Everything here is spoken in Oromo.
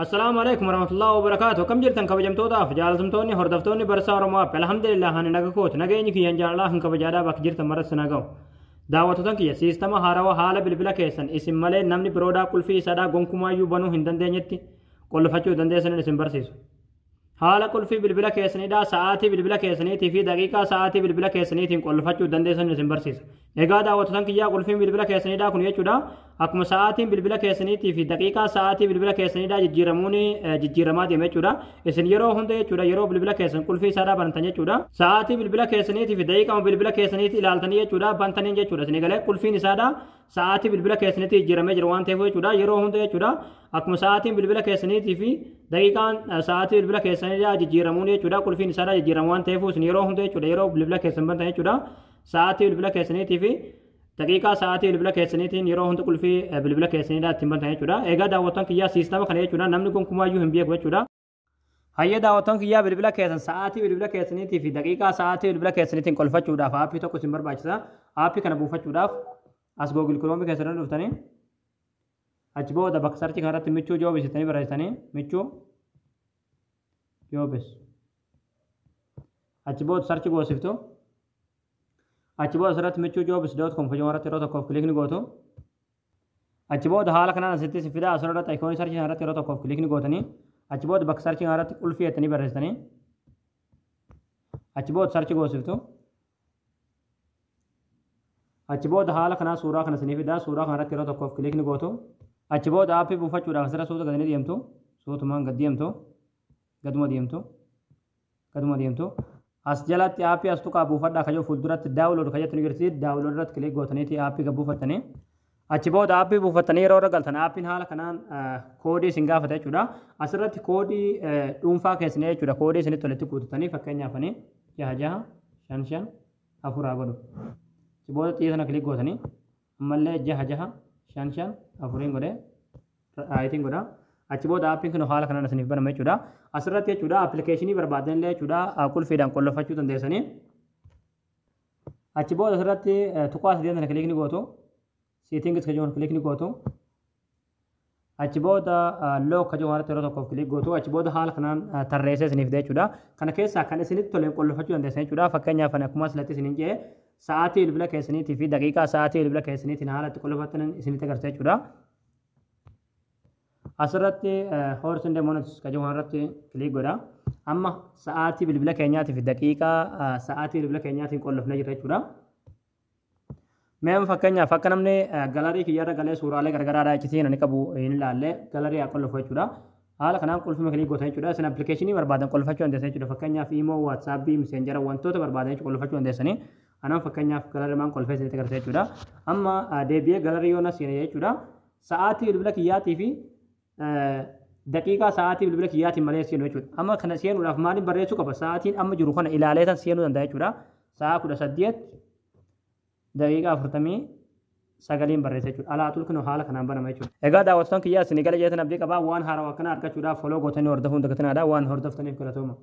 Assalaamu alaikum warahmatullahi wabarakaatu. Akkam jirtan, kabajamtootaaf jaalatamtoonni hordoftoonni Barsaa Oromoo App? Alhamdulillah, ani naga kooti. Nageenyi kiyyan jaalalaa hin kabajaadhaa bakka jirtan maratti na ga'u. Daawwattoota kiyya, siistama haarawaa haala bilbila keessan isin malee namni biroodhaa qulfii isaadhaa gonkumaayyuu banuu hin dandeenyetti qulfachuu dandeessanin isin barsiisu. Haala qulfii bilbila keessaniidhaa sa'aatii bilbila keessaniitii fi daqiiqaa sa'aatii bilbila keessaniitiin qulfachuu dandeessan isin barsiisa. Egaa daawwattoota kiyyaa, qulfiin bilbila keessaniidhaa kun jechuudha, akkuma sa'aatiin bilbila keessaniitii fi daqiiqaa sa'aatii bilbila keessaniidhaa jijjiiramuun jijjiiramaa deema jechuudha. Isin yeroo hunda jechuudha, yeroo bilbila keessan qulfii isaadhaa banatan jechuudha, sa'aatii bilbila keessaniitii fi daqiiqama bilbila keessaniitii ilaaltanii jechuudha bantaniin jechuudha. Isin egalee qulfiin isaadhaa sa'aatii bilbila keessaniitii jijjiiramee jira waan ta'eef jechuudha, yeroo hunda jechuudha, akkuma sa'aatiin bilbila keessaniitii fi daqiiqaan sa'aatii bilbila keessaniidhaa jijjiiramuun jechuudha, qulfiin isaadhaa jijjiiramu waan ta'eef, isin yeroo hunda jechuudha, yeroo bilbila keessan bantan jechuudha, sa'aatii bilbila keessaniitii fi daqiiqaa sa'aatii bilbila keessaniitiin yeroo hunda qulfii bilbila keessaniidhaa ittiin bantan jechuudha. Egaa daawwattoon kiyyaa, siistama kana jechuudha, namni gonkumaayyuu hin beeku jechuudha. Hayyee daawwattoon kiyyaa, bilbila keessan sa'aatii bilbila keessaniitii fi daqiiqaa sa'aatii bilbila keessaniitiin qolfachuudhaaf aappii tokko isin barbaachisa. Aappii kana buufachuudhaaf as Google Chrome keessatti dhuftanii, achi booda bakka search kanarratti Michuu Jobs jettanii barreessitanii, Michuu Jobs, achi booda search goosiftu. Achi booda asirratti michuujobs.com fayyadamu irratti yeroo tokkoof click ni gootu. Achi booda haala kanaan asitti si fida. Asirratti icon search kanarratti yeroo tokkoof click ni gootanii, achi booda bakka search kanarratti qulfii jettanii barreessitanii, achi booda search goosiftu. Achi booda haala kanaa suuraa kana isinii fida. Suuraa kanarratti yeroo tokkoof click ni gootu. Achi booda aappii buufachuudhaaf asirra suuta gadi ni deemtu. Suutumaan gad deemtu. Gaduma deemtu. Gaduma deemtu. As jalatti aappii as tuqaa buufadhaa kayyoo fuulduratti download kayyatti ni jirti. Download irratti click gootaniiti aappii gad buufattanii. Achi booda aappii buufattanii yeroo irra galtan, aappiin haala kanaan koodii isin gaafata jechuudha. Asirratti koodii dhuunfaa keessanii jechuudha. Koodii isinitti walitti guutatanii, fakkeenyaaf ani 66554 haa godhu. Achi booda xiyya sana click gootanii, ammallee 66554n godhee rightiin godha. Achi booda aappiin kun haala kanaan isiniif banama jechuudha. Asirratti jechuudha, appilikeeshinii barbaadan illee jechuudha, qulfiidhaan qollofachuu dandeessanii. Achi booda asirratti tuqaa sadeen sana click ni gootu. Settings kan jedhamu click ni gootu. Achi booda lock kan jedhamu irratti yeroo tokkoof click gootu. Achi booda haala kanaan tarreessee isiniif jechuudha. Kana keessaa kan isinitti toleen qollofachuu dandeessan jechuudha. Fakkeenyaaf ani akkuma asirratti isiniin jedhe, sa'aatii bilbila keessaniitii fi daqiiqaa sa'aatii bilbila keessaniitiin haala itti qollofattan isinitti agarsiisa jechuudha. Asirratti hours and minutes kan jedhamu irratti click godha. Amma sa'aatii bilbila keenyaatii fi daqiiqaa sa'aatii bilbila keenyaatiin qollofnee jirra jechuudha. Mee fakkeenyaaf akka namni gallery kiyyarra galee suuraalee garagaraadhaa iccitiin ani qabu hin ilaalle gallery haa qollofu jechuudha. Haala kanaan qulfuma click gootan jechuudha. Isin appilikeeshinii barbaadan qollofachuu dandeessan jechuudha. Fakkeenyaaf Imo, WhatsApp, Messenger, wantoota barbaadan jechuudha qollofachuu dandeessanii. Anaan fakkeenyaaf gallery maan qolfee isinitti agarsiisa jechuudha. Amma deebi'ee gallery yoo na seene jechuudha, sa'aatii bilbila kiyyaatii fi daqiiqaa sa'aatii bilbila kiyyaatiin malee seenu jechuudha. Amma kana seenuudhaaf maaliin barreessuu qaba? Sa'aatiin amma jiru kana ilaalee tan seenuu danda'a jechuudha. Sa'a 18:49n barreessa jechuudha. Alaatul kun haala kanaan banama jechuudha. Egaa daawwattoon kiyyaa, isin gala jeetan abdii qabaa. Waan haarawaa akkana argachuudhaaf follow gootanii hordofuun dagatinaadha. Waan hordoftaniif galatooma.